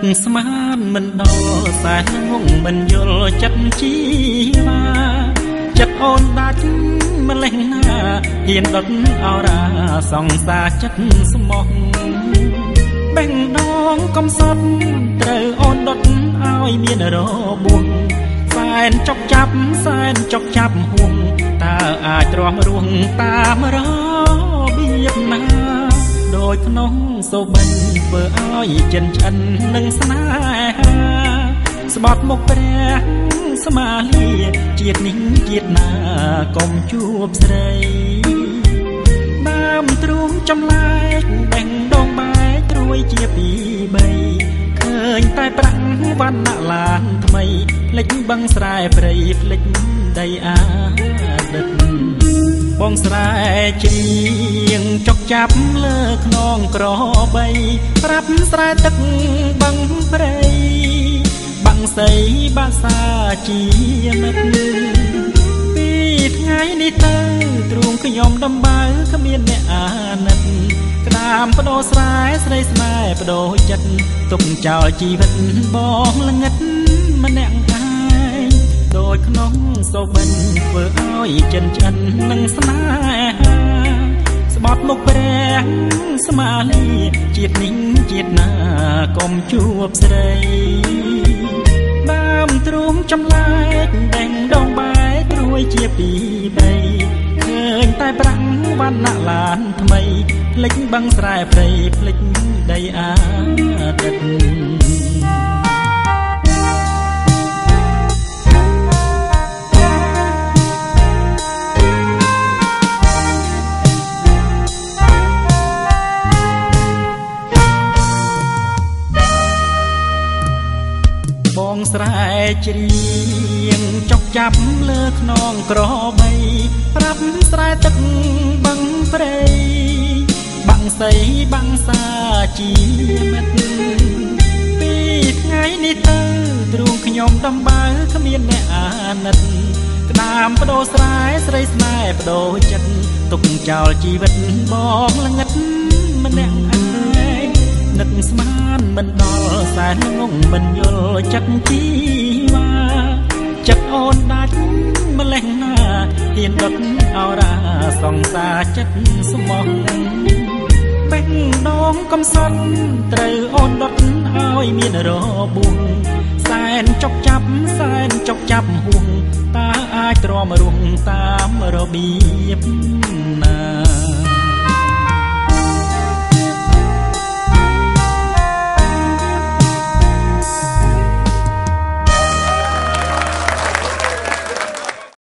នឹកស្មានមិនដល់សែនងងមិនយល់ចិត្តជីវ៉ាចិត្តអូនដាច់ម្លេះណាហ៊ានដុតអរ៉ាសង្សារចិត្តស្មោះបេះដូងកំសត់ត្រូវអូនដុតឲ្យមានរបួសសែនចុកចាប់សែនចុកចាប់ហួងតើអាចទ្រាំរួងតាមរបៀបណាដោយក្នុងសូបិនធ្វើឲ្យចិនឆ្អិននឹងស្នេហាស្បត់មុខព្រះស្មាលាជាតិនេះជាតិណាកុំជួបស្រីដើមទ្រូងចម្លែកបេះដូងបែកត្រួយជាពីរបីឃើញតែប្រាក់វណ្ណៈឡានថ្មីភ្លេចបឹងស្រែព្រៃភ្លេចដីអាដិតបងស្រែច្រៀងចុកចាប់លើខ្នងក្របីប្រាប់ស្រែទឹកបឹងព្រៃបាំងសីបាសាជាមិត្តពីថ្ងៃនេះទៅទ្រូងខ្ញុំដំបៅគ្មានអ្នកអាណិតក្តាមបដោស្រែស្រីស្នេហ៍បដោចិត្តទុកចោលជីវិតបងល្ងិតម្នាក់ឯងដោយក្នុងសូបិនធ្វើឲ្យចិនឆ្អិននឹងស្នេហាស្បត់មុខព្រះស្មាលីជាតិនេះជាតិណាកុំជួបស្រីដើមទ្រូងចម្លែកដេញដងបែកត្រួយជាពីរបីឃើញតែប្រាក់វណ្ណៈឡានថ្មីភ្លេចបឹងស្រែព្រៃភ្លេចដីអាទិត្យបងស្រែច្រៀងចុកចាប់លើខ្នងក្របីប្រាប់ស្រែទឹកបឹងព្រៃបាំងសីបាំងសាជាមិត្តពីថ្ងៃនេះទៅទ្រូងខ្ញុំដំបៅគ្មានអ្នកអាណិតក្តាមបដោស្រែស្រីស្នេហ៍បដោចិត្តទុកចោលជីវិតបងល្ងិតម្នាក់ឯងនឹកស្មានមិនដល់សែនងងមិនយល់ចិត្តជីវ៉ាចិត្តអូនដាច់ម្លេះណាហ៊ានដុតអរ៉ាសង្សារចិត្តស្មោះបេះដូងកំសត់ត្រូវអូនដុតឲ្យមានរបួសសែនចុកចាប់សែនចុកចាប់ហួងតើអាចទ្រាំរួងតាមរបៀប